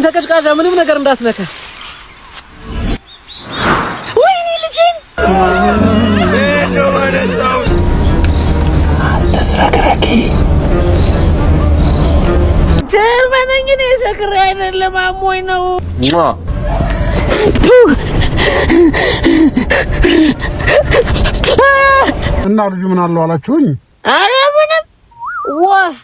አንተ ቀጭቃዣ ምንም ነገር እንዳትነካ። ወይኔ ልጄን! ተዝረክረኪ። ተመነኝ፣ እኔ ሰክሬ አይደለም፣ አሞኝ ነው። እና ልጁ ምን አለው አላችሁኝ? አረ ምንም፣ ወፍ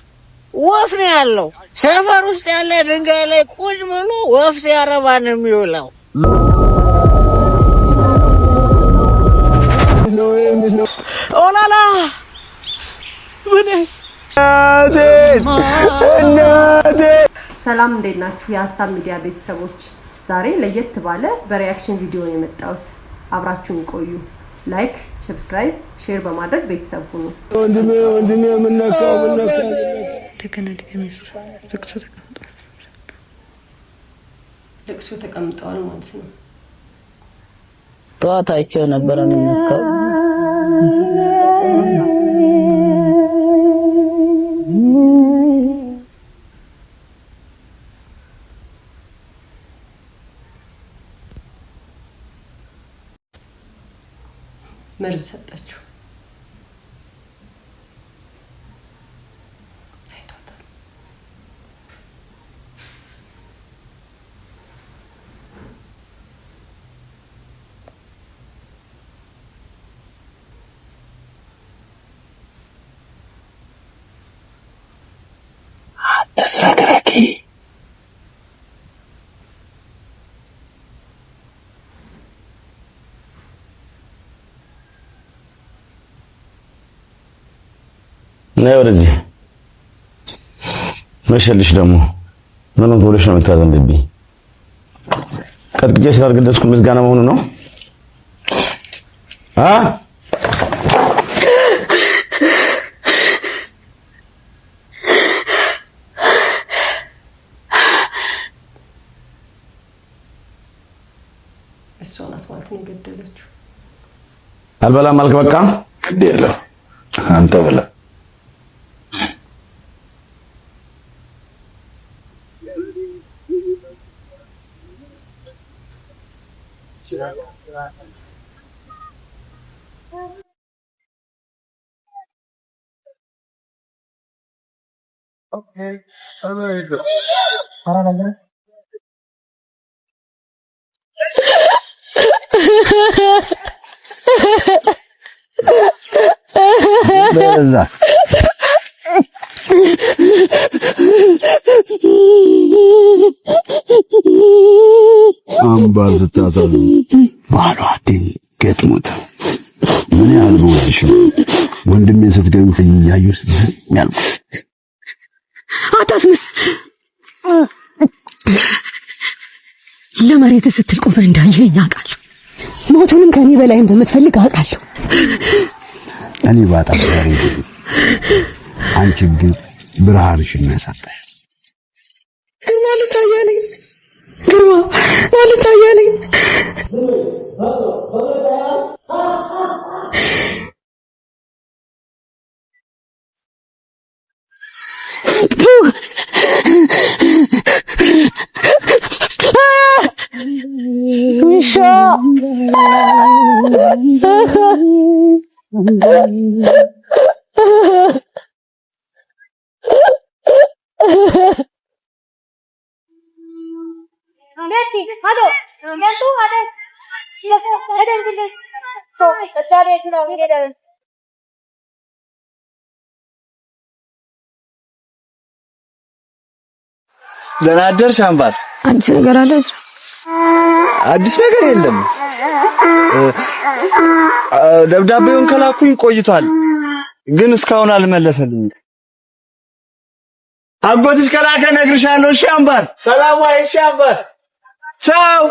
ወፍ ነው ያለው። ሰፈር ውስጥ ያለ ድንጋይ ላይ ቁጭ ብሎ ወፍ ሲያረባ ነው የሚውለው። ኦላላ ምንስ። ሰላም፣ እንዴት ናችሁ? የሀሳብ ሚዲያ ቤተሰቦች፣ ዛሬ ለየት ባለ በ reaction ቪዲዮ ነው የመጣሁት። አብራችሁን ቆዩ። Like፣ subscribe፣ share በማድረግ ቤተሰብ ሁኑ። እንደገና ድገሚ። ለቅሶ ተቀምጧል። ለቅሶ ተቀምጠዋል ማለት ነው። ጠዋት አይቼው ነበረ የምነካው። መርዝ ሰጠችው። አይቷታል። ተዝረክረኪ። ነይ ወደዚህ። መሸልሽ ደግሞ ምን ብሎሽ ነው የምታዘንብብኝ? ቀጥቅጬ ስላልገደስኩ ምስጋና መሆኑ ነው? አ እሷ ናት ማለት ነው የገደለችው። አልበላም አልክ። በቃ ግድ የለም፣ አንተ ብላ። በዛ። አምባር ስታሳዝን ባሏ ድንገት ሞተ። ምን ያህል ብወድሽ ነው ወንድሜን ስትገቢ እያየሁ ዝም ያልኩት። አታስመስ፣ ለመሬት ስትል ቆመህ እንዳየኸኝ አውቃለሁ። ሞቱንም ከኔ በላይ እንደምትፈልግ አውቃለሁ። እኔ ባጣ ዛሬ፣ አንቺ ግን ብርሃንሽን ነው ያሳጣሽ። ግርማ ልታያለኝ፣ ግርማ ልታያለኝ። ውሻ። ደህና አደርሽ አምባር። አዲስ ነገር አለ እዝራ? አዲስ ነገር የለም። ደብዳቤውን ከላኩኝ ቆይቷል፣ ግን እስካሁን አልመለሰልኝም። አጎትሽ ከላከ እነግርሻለሁ። እሺ አምባር፣ ሰላም ዋይ። እሺ አምባር፣ ቻው።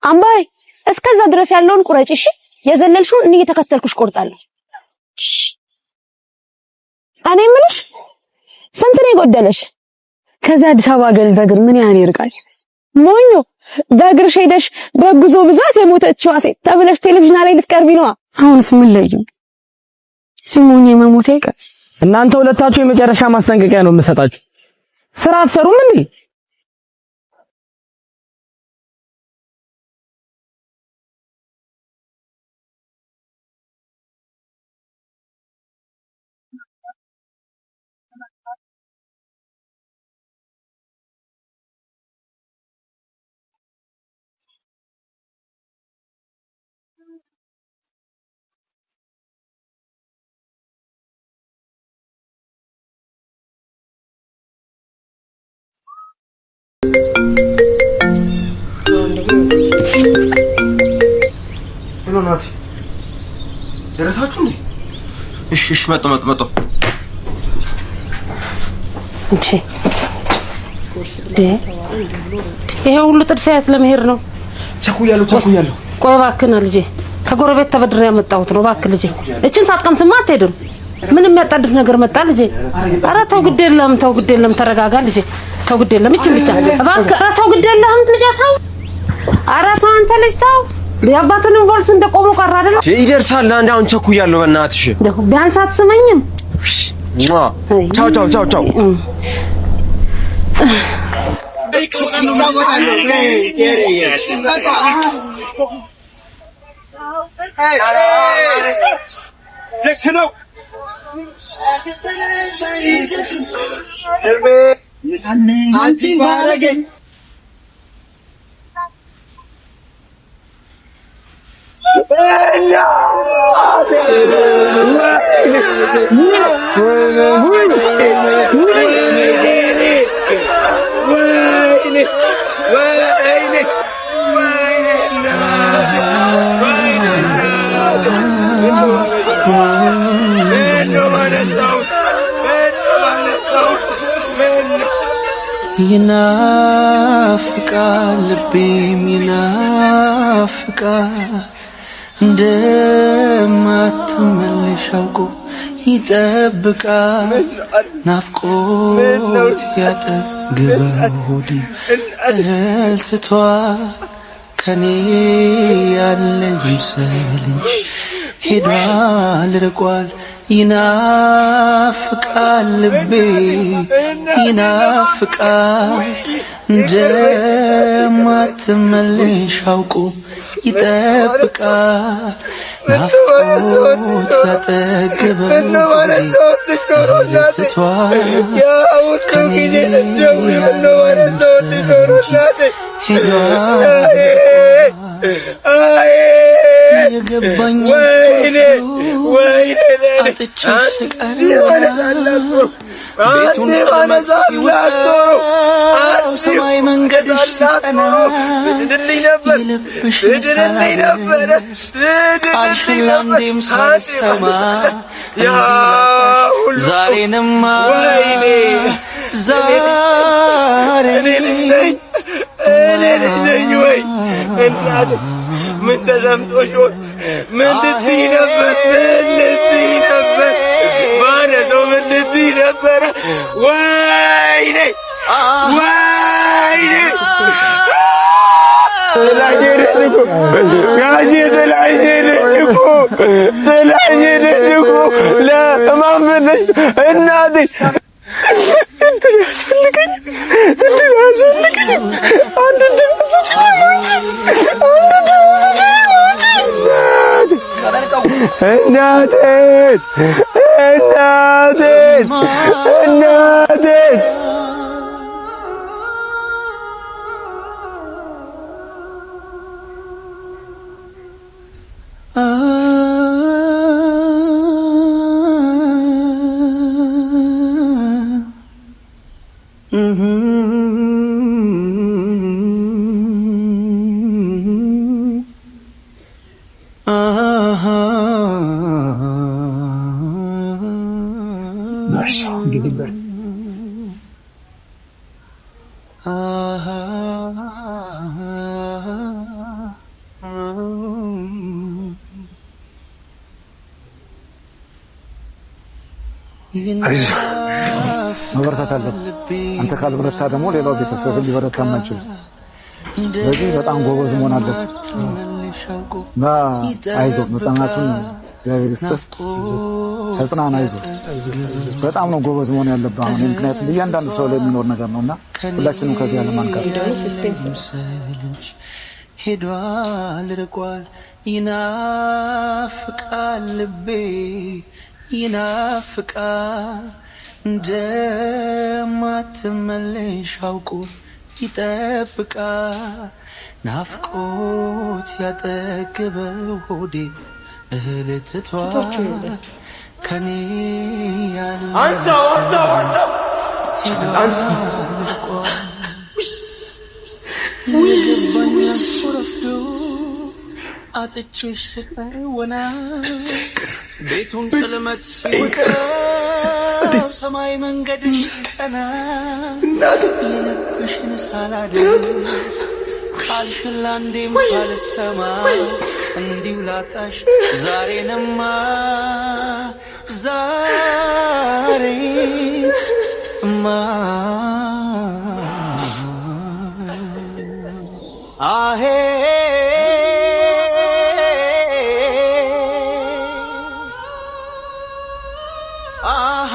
አምባሬ፣ እስከዛ ድረስ ያለውን ቁረጭ። እሺ፣ የዘለልሽውን እኔ እየተከተልኩሽ ቆርጣለሁ። እኔ የምልሽ ስንት ነው የጎደለሽ? ከዛ አዲስ አበባ ግን በእግር ምን ያህል ይርቃል? ሞኞ፣ በእግርሽ ሄደሽ በጉዞ ብዛት የሞተችዋ ሴት ተብለሽ ቴሌቪዥን ላይ ልትቀርቢ ነዋ። አሁንስ ምን ለዩ? ሲሞኝ የመሞቴ አይቀር። እናንተ ሁለታችሁ የመጨረሻ ማስጠንቀቂያ ነው የምሰጣችሁ። ስራ አትሰሩም እንዴ? Hello ናቲ፣ ደረሳችሁ እንዴ? እሺ እሺ፣ መጣሁ መጣሁ መጣሁ። እንዴ ይሄ ሁሉ ጥድፊያ የት ለመሄድ ነው? ቸኩያለሁ ቸኩያለሁ። ቆይ እባክህ ልጄ፣ ከጎረቤት ተበድሬ ያመጣሁት ነው። እባክህ ልጄ፣ እችን ሳትቀምስማ አትሄድም። ምን የሚያጣድፍ ነገር መጣ ልጄ? ኧረ ተው ግድ የለም ተው ግድ የለም፣ ተረጋጋ ልጄ፣ ተው ግድ የለም። እችን ብቻ እባክህ። ኧረ ተው ግድ የለህም ልጄ፣ ተው። ኧረ ተው አንተ ልጅ ተው። የአባትንም ቦልስ እንደቆሙ ቀረ አይደል? ይደርሳል። አንድ አሁን ቸኩያለሁ፣ በእናትሽ ቢያንስ አትስመኝም። ቻው ቻው ቻው ቻው። ይናፍቃል ልቤም ይናፍቃል እንደማትመለሽ አውቆ ይጠብቃል ናፍቆት ያጠግበው ሆዴ እህል ትቷል ከኔ ያለ ይምሰል እንጂ ሄዷል ርቋል ይናፍቃል ልቤ ይናፍቃል እንደማትመለሽ አውቆ ይጠብቃል ናፍቆት ያጠገበው ትቷል ከኔ ሄዷል የገባኝ አጥቼ ስቀር ቤቱን ጸልመት ሲውጠው ሰማይ መንገድሽ ሲጸና የልብሽን ቃልሽን ለአንዴም ሳልሰማ ዛሬንማ ዛሬ እኔ ነኝ ወይ እናቴ? ምን ተሰምቶሽ ሆን? ምን ልትይ ነበር? ምን ልትይ ነበር? ማነሰው ምን ልትይ ነበረ? ወይኔ ወይኔ ጥላኝ ሄደች እኮ ጋሼ፣ ጥላኝ ሄደች እኮ ጥላኝ ሄደች እኮ ለማመነች እናቴ። እንትን ያስፈልገኝ እንትን ያስፈልገኝ አንድ ድምፅ አንድ ድምፅ እናቴን እናቴን እናቴን መበረታት አለብህ። አንተ ካልበረታ ደግሞ ሌላው ቤተሰብ ሊበረታ አይችልም። ስለዚህ በጣም ጎበዝ መሆን አለብህ። እና አይዞህ፣ መጽናናቱን እግዚአብሔር ይስጥህ። ተጽናና፣ አይዞህ። በጣም ነው ጎበዝ መሆን ያለብህ አሁን፣ ምክንያቱም እያንዳንዱ ሰው ላይ የሚኖር ነገር ነው እና ሁላችንም ከዚህ ዓለም አንቀርም። ይሄ ደግሞ suspense ነው። ሄዷል ርቋል፣ ይናፍቃል ልቤ ይናፍቃል፣ እንደማትመለሽ አውቆ ይጠብቃል። ናፍቆት ያጠግበው ሆዴ እህል ትቷቸው ትቷል ሄደ። ከኔ ያለ አንሳው፣ አንሳው፣ አንሳው፣ አንሳው። ርቋል የገባኝ አልፎ ረፍዶ አጥቼሽ ስቀር ወና ቤቱን ጽልመት ሲውጠው ሰማይ መንገድሽ ሲጸና የልብሽን ሳላደርግ ቃልሽን ለአንዴም ሳልሰማ እንዲሁ ላጣሽ ዛሬንማ ዛሬማ አሄ አሃ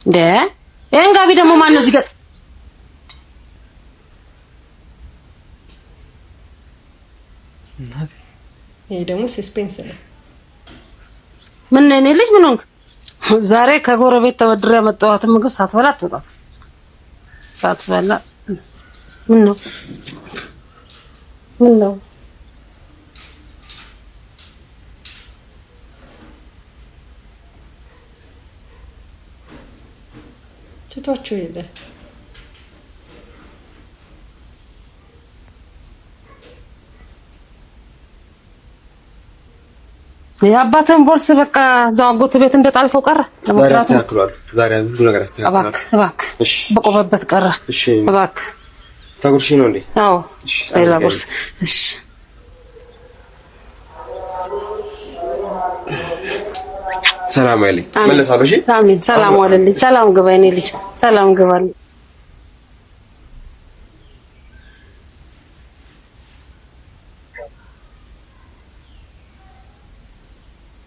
እንደ ይሄን ጋቢ ደግሞ ማን ነው እዚህ ጋር? ይሄ ደግሞ suspense ነው። ምን ነው የኔ ልጅ፣ ምን ሆንክ? ዛሬ ከጎረቤት ተበድሬ ያመጣኋትን ምግብ ሳትበላ አትወጣት። ሳትበላ ምን ነው ምን ነው? ትቷቸው ሄደ። የአባትህን ቦርስ በቃ እዛው አጎት ቤት እንደጣልከው ቀረ። ዛሬ ለመስራቱ አስተካክሏል። ዛሬ ሁሉ ነገር አስተካክሏል። እባክህ እባክህ፣ እሺ በቆመበት ቀረ። እሺ፣ እባክህ። ታጉርሺ ነው እንዴ? አዎ ሌላ ቦርስ። እሺ ሰላም አይልኝ አሜን። መለሳለሁ። እሺ አሜን። ሰላም ዋለልኝ። ሰላም ግባ የኔ ልጅ፣ ሰላም ግባልኝ።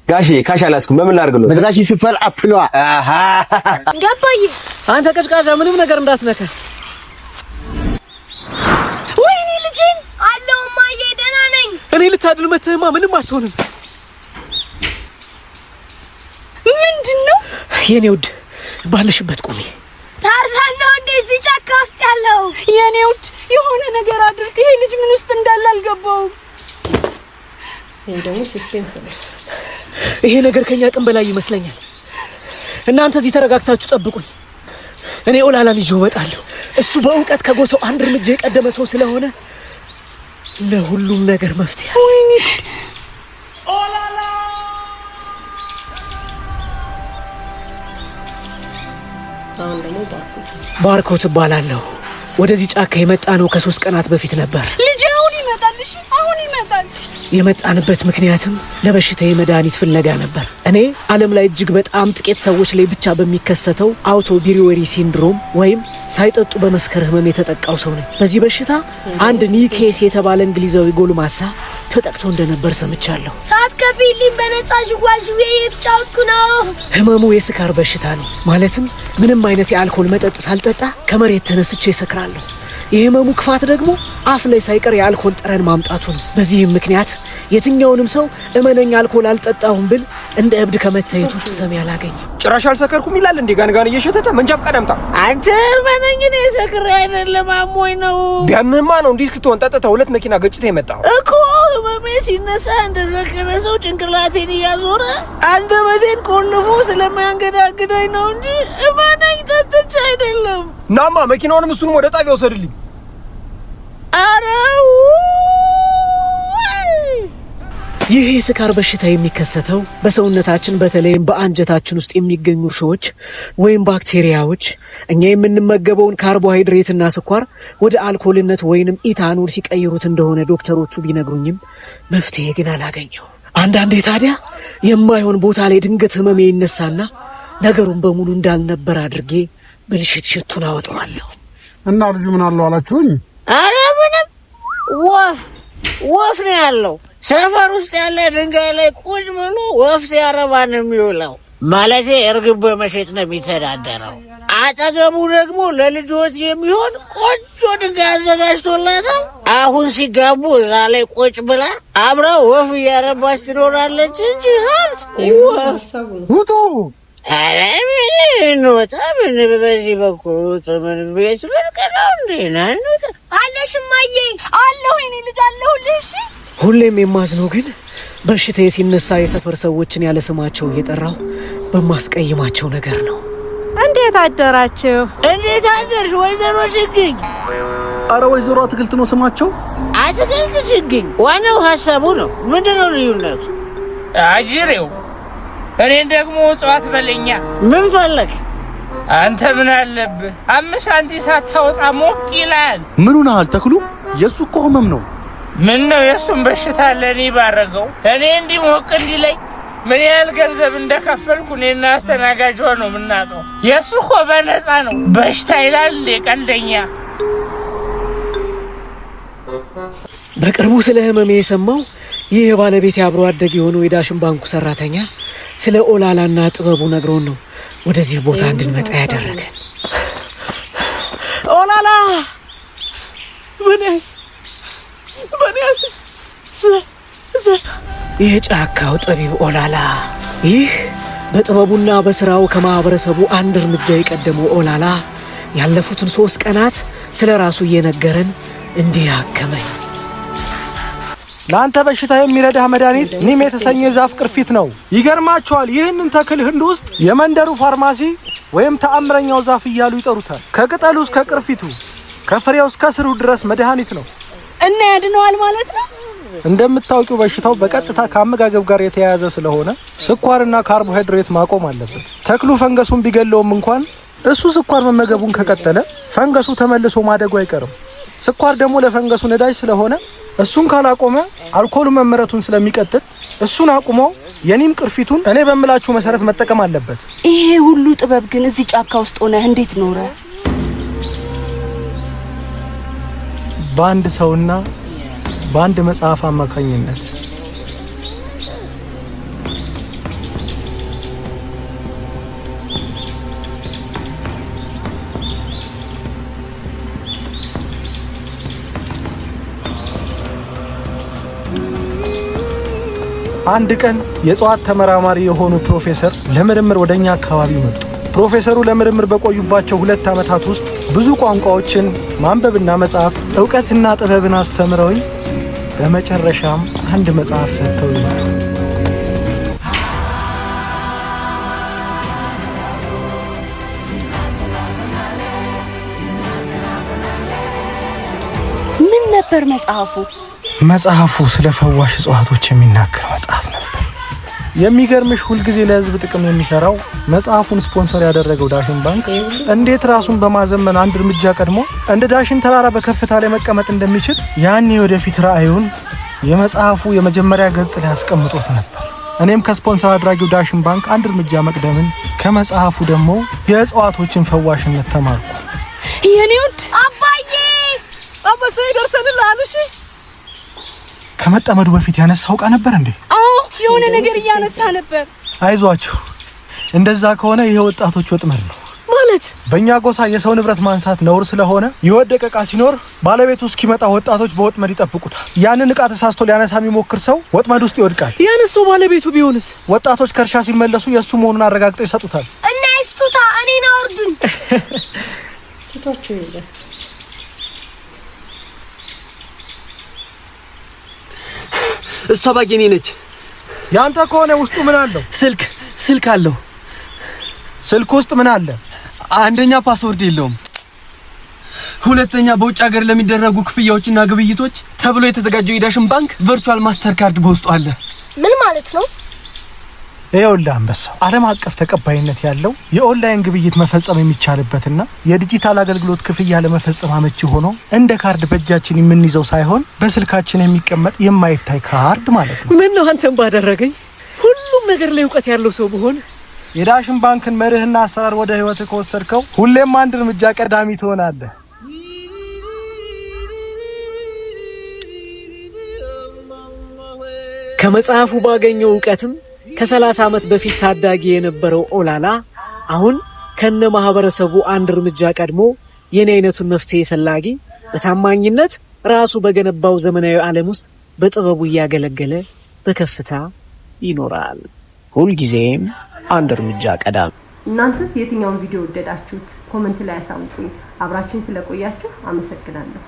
ጋሼ cash አላስኩም። በምን ላድርግልዎት? መድራሽ ስፈል አፕሏ አሃ ገባይ አንተ ቀዝቃዛ ምንም ነገር እንዳትነካ። ወይኔ ልጄን! አለው እማዬ፣ ደህና ነኝ። እኔ ልታድል መትህማ ምንም አትሆንም። ምንድን ነው የኔ ውድ ባለሽበት ቁሚ። ታርዛን ነው እንዴ እዚህ ጫካ ውስጥ ያለው? የኔ ውድ የሆነ ነገር አድርግ። ይሄ ልጅ ምን ውስጥ እንዳለ አልገባውም። ይሄ ደግሞ suspense ነው። ይሄ ነገር ከኛ አቅም በላይ ይመስለኛል። እናንተ እዚህ ተረጋግታችሁ ጠብቁኝ። እኔ ኦላላን ይዤው እመጣለሁ። እሱ በእውቀት ከጎሳው አንድ እርምጃ የቀደመ ሰው ስለሆነ ለሁሉም ነገር መፍትሄ አለ። ወይኔ አሁን ደግሞ ባርኮት ነው። ባርኮት እባላለሁ። ወደዚህ ጫካ የመጣ ነው ከ3 ቀናት በፊት ነበር። ልጅ አሁን ይመጣል። እሺ አሁን ይመጣል። የመጣንበት ምክንያትም ለበሽታዬ መድኃኒት ፍለጋ ነበር። እኔ ዓለም ላይ እጅግ በጣም ጥቂት ሰዎች ላይ ብቻ በሚከሰተው auto brewery syndrome ወይም ሳይጠጡ በመስከር ህመም የተጠቃው ሰው ነኝ። በዚህ በሽታ አንድ ኒኬስ የተባለ እንግሊዛዊ ጎልማሳ ተጠቅቶ እንደነበር ሰምቻለሁ። ሳትከፍይልኝ በነፃ ዥዋዥዌ እየተጫወትኩ ነው። ህመሙ የስካር በሽታ ነው። ማለትም ምንም አይነት የአልኮል መጠጥ ሳልጠጣ ከመሬት ተነስቼ እሰክራለሁ። የህመሙ ክፋት ደግሞ አፍ ላይ ሳይቀር የአልኮል ጠረን ማምጣቱ ነው። በዚህም ምክንያት የትኛውንም ሰው እመነኝ አልኮል አልጠጣሁም ብል እንደ እብድ ከመታየት ውጭ ሰሚ አላገኝም። ጭራሽ አልሰከርኩም ይላል እንዴ? ጋንጋን እየሸተተ መንጃ ፈቃድ አምጣ። አንተ እመነኝ፣ እኔ ሰክሬ አይደለም አሞኝ ነው። ቢያምህማ ነው እንዲህ እስክትሆን ጠጥተህ ሁለት መኪና ገጭተህ የመጣኸው። እኮ ህመሜ ሲነሳ እንደሰከረ ሰው ጭንቅላቴን እያዞረ አንደበቴን ቆልፎ ስለሚያንገዳግደኝ ነው እንጂ እመነኝ ጠጥቼ አይደለም። ናማ መኪናውንም እሱንም ወደ ጣቢያ ውሰድልኝ። ኧረ ይህ የስካር በሽታ የሚከሰተው በሰውነታችን በተለይም በአንጀታችን ውስጥ የሚገኙ እርሾዎች ወይም ባክቴሪያዎች እኛ የምንመገበውን ካርቦሃይድሬትና ስኳር ወደ አልኮልነት ወይንም ኢታኖል ሲቀይሩት እንደሆነ ዶክተሮቹ ቢነግሩኝም መፍትሄ ግን አላገኘው። አንዳንዴ ታዲያ የማይሆን ቦታ ላይ ድንገት ህመሜ ይነሳና ነገሩን በሙሉ እንዳልነበር አድርጌ ብልሽት ሽቱን አወጣዋለሁ። እና ልጁ ምን አለው አላችሁኝ? አረ ምንም፣ ወፍ ወፍ ነው ያለው። ሰፈር ውስጥ ያለ ድንጋይ ላይ ቁጭ ብሎ ወፍ ሲያረባ ነው የሚውለው። ማለቴ እርግብ በመሸጥ ነው የሚተዳደረው። አጠገቡ ደግሞ ለልጆት የሚሆን ቆንጆ ድንጋይ አዘጋጅቶላታል። አሁን ሲጋቡ እዛ ላይ ቁጭ ብላ አብራ ወፍ እያረባች ትኖራለች እንጂ ሀብት ወፍ ውጡ። ኧረ ምን እንወጣ? ምን በዚህ በኩል ውጡ? ምን ቤት ብርቅ ነው እንዴ? ና እንውጣ። አለሽ እማዬ? አለሁ የኔ ልጅ አለሁልሽ። እሺ ሁሌም የማዝነው ግን በሽታዬ ሲነሳ የሰፈር ሰዎችን ያለ ስማቸው እየጠራሁ በማስቀይማቸው ነገር ነው። እንዴት አደራችሁ? እንዴት አደርሽ ወይዘሮ ችግኝ? አረ ወይዘሮ አትክልት ነው ስማቸው። አትክልት ችግኝ፣ ዋናው ሀሳቡ ነው። ምንድን ነው ልዩነቱ? አጅሬው እኔን ደግሞ እጽዋት በለኛ። ምን ፈለግ? አንተ ምን አለብህ? 5 ሳንቲም ሳታወጣ ሞቅ ይላል። ምን ሆነሃል ተክሉ? የእሱ እኮ ህመም ነው። ምን ነው የእሱን በሽታ ለእኔ ባረገው። እኔ እንዲህ ሞቅ እንዲለኝ ምን ያህል ገንዘብ እንደከፈልኩ እኔና አስተናጋጇ ነው የምናውቀው። የእሱ እኮ በነፃ ነው። በሽታ ይላል እንዴ ቀልደኛ። በቅርቡ ስለ ህመሜ የሰማው ይህ የባለቤት አብሮ አደግ የሆነው የዳሽን ባንኩ ሰራተኛ ስለ ኦላላና ጥበቡ ነግሮን ነው ወደዚህ ቦታ እንድንመጣ ያደረገን። ኦላላ በኔስ በኔስ የጫካው ጠቢብ ኦላላ። ይህ በጥበቡና በስራው ከማህበረሰቡ አንድ እርምጃ የቀደመው ኦላላ ያለፉትን 3 ቀናት ስለ ራሱ እየነገረን እንዲህ አከመኝ። ለአንተ በሽታ የሚረዳህ መድኃኒት ኒም የተሰኘ የዛፍ ቅርፊት ነው። ይገርማችኋል፣ ይህንን ተክል ህንድ ውስጥ የመንደሩ ፋርማሲ ወይም ተአምረኛው ዛፍ እያሉ ይጠሩታል። ከቅጠሉ እስከ ቅርፊቱ፣ ከፍሬው እስከ ስሩ ድረስ መድኃኒት ነው። እና ያድነዋል ማለት ነው? እንደምታውቂው በሽታው በቀጥታ ከአመጋገብ ጋር የተያያዘ ስለሆነ ስኳርና ካርቦሃይድሬት ማቆም አለበት። ተክሉ ፈንገሱን ቢገለውም እንኳን እሱ ስኳር መመገቡን ከቀጠለ ፈንገሱ ተመልሶ ማደጉ አይቀርም። ስኳር ደግሞ ለፈንገሱ ነዳጅ ስለሆነ እሱን ካላቆመ አልኮሉ መመረቱን ስለሚቀጥል እሱን አቁሞ የኒም ቅርፊቱን እኔ በምላችሁ መሰረት መጠቀም አለበት። ይሄ ሁሉ ጥበብ ግን እዚህ ጫካ ውስጥ ሆነህ እንዴት ኖረ? በአንድ ሰውና በአንድ መጽሐፍ አማካኝነት። አንድ ቀን የእጽዋት ተመራማሪ የሆኑ ፕሮፌሰር ለምርምር ወደኛ አካባቢ መጡ። ፕሮፌሰሩ ለምርምር በቆዩባቸው 2 ዓመታት ውስጥ ብዙ ቋንቋዎችን ማንበብና መጻፍ፣ እውቀትና ጥበብን አስተምረውኝ በመጨረሻም አንድ መጽሐፍ ሰጥተውኛል። ምን ነበር መጽሐፉ? መጽሐፉ ስለ ፈዋሽ እጽዋቶች የሚናገር መጽሐፍ ነበር። የሚገርምሽ ሁልጊዜ ለሕዝብ ጥቅም የሚሰራው መጽሐፉን ስፖንሰር ያደረገው ዳሽን ባንክ እንዴት ራሱን በማዘመን አንድ እርምጃ ቀድሞ እንደ ዳሽን ተራራ በከፍታ ላይ መቀመጥ እንደሚችል ያኔ ወደፊት ራዕዩን የመጽሐፉ የመጀመሪያ ገጽ ላይ አስቀምጦት ነበር። እኔም ከስፖንሰር አድራጊው ዳሽን ባንክ አንድ እርምጃ መቅደምን፣ ከመጽሐፉ ደግሞ የእጽዋቶችን ፈዋሽነት ተማርኩ። የኔ ውድ አባዬ፣ አንበሳዬ ደርሰንልሃል። እሺ። ከመጠመዱ በፊት ያነሳው ዕቃ ነበር እንዴ? አዎ፣ የሆነ ነገር እያነሳ ነበር። አይዟችሁ፣ እንደዛ ከሆነ ይሄ ወጣቶች ወጥመድ ነው። ማለት? በእኛ ጎሳ የሰው ንብረት ማንሳት ነውር ስለሆነ የወደቀ ዕቃ ሲኖር ባለቤቱ እስኪመጣ ወጣቶች በወጥመድ ይጠብቁታል። ያንን ዕቃ ተሳስቶ ሊያነሳ የሚሞክር ሰው ወጥመድ ውስጥ ይወድቃል። ያነሳው ባለቤቱ ቢሆንስ? ወጣቶች ከእርሻ ሲመለሱ የእሱ መሆኑን አረጋግጠው ይሰጡታል። እና ይስጡታ፣ እኔን አውርዱኝ። ትቷቸው ሄደ። እሷ bag የኔ ነች። ያንተ ከሆነ ውስጡ ምን አለው? ስልክ አለው። ስልክ ውስጥ ምን አለ? አንደኛ password የለውም። ሁለተኛ በውጭ ሀገር ለሚደረጉ ክፍያዎችና ግብይቶች ተብሎ የተዘጋጀው የዳሽን ባንክ virtual ማስተር ካርድ በውስጡ አለ። ምን ማለት ነው? ይኸውልህ አንበሳው፣ ዓለም አቀፍ ተቀባይነት ያለው የኦንላይን ግብይት መፈጸም የሚቻልበትና የዲጂታል አገልግሎት ክፍያ ለመፈጸም አመቺ ሆኖ እንደ ካርድ በእጃችን የምንይዘው ሳይሆን በስልካችን የሚቀመጥ የማይታይ ካርድ ማለት ነው። ምን ነው አንተም ባደረገኝ፣ ሁሉም ነገር ላይ እውቀት ያለው ሰው ብሆን። የዳሽን ባንክን መርህና አሰራር ወደ ህይወትህ ከወሰድከው ሁሌም አንድ እርምጃ ቀዳሚ ትሆናለህ። ከመጽሐፉ ባገኘው እውቀትም ከ30 ዓመት በፊት ታዳጊ የነበረው ኦላላ አሁን ከነ ማህበረሰቡ አንድ እርምጃ ቀድሞ የኔ አይነቱን መፍትሄ ፈላጊ በታማኝነት ራሱ በገነባው ዘመናዊ ዓለም ውስጥ በጥበቡ እያገለገለ በከፍታ ይኖራል። ሁልጊዜም አንድ እርምጃ ቀዳሚ። እናንተስ የትኛውን ቪዲዮ ወደዳችሁት? Comment ላይ ያሳውቁኝ። አብራችሁን ስለቆያችሁ አመሰግናለሁ።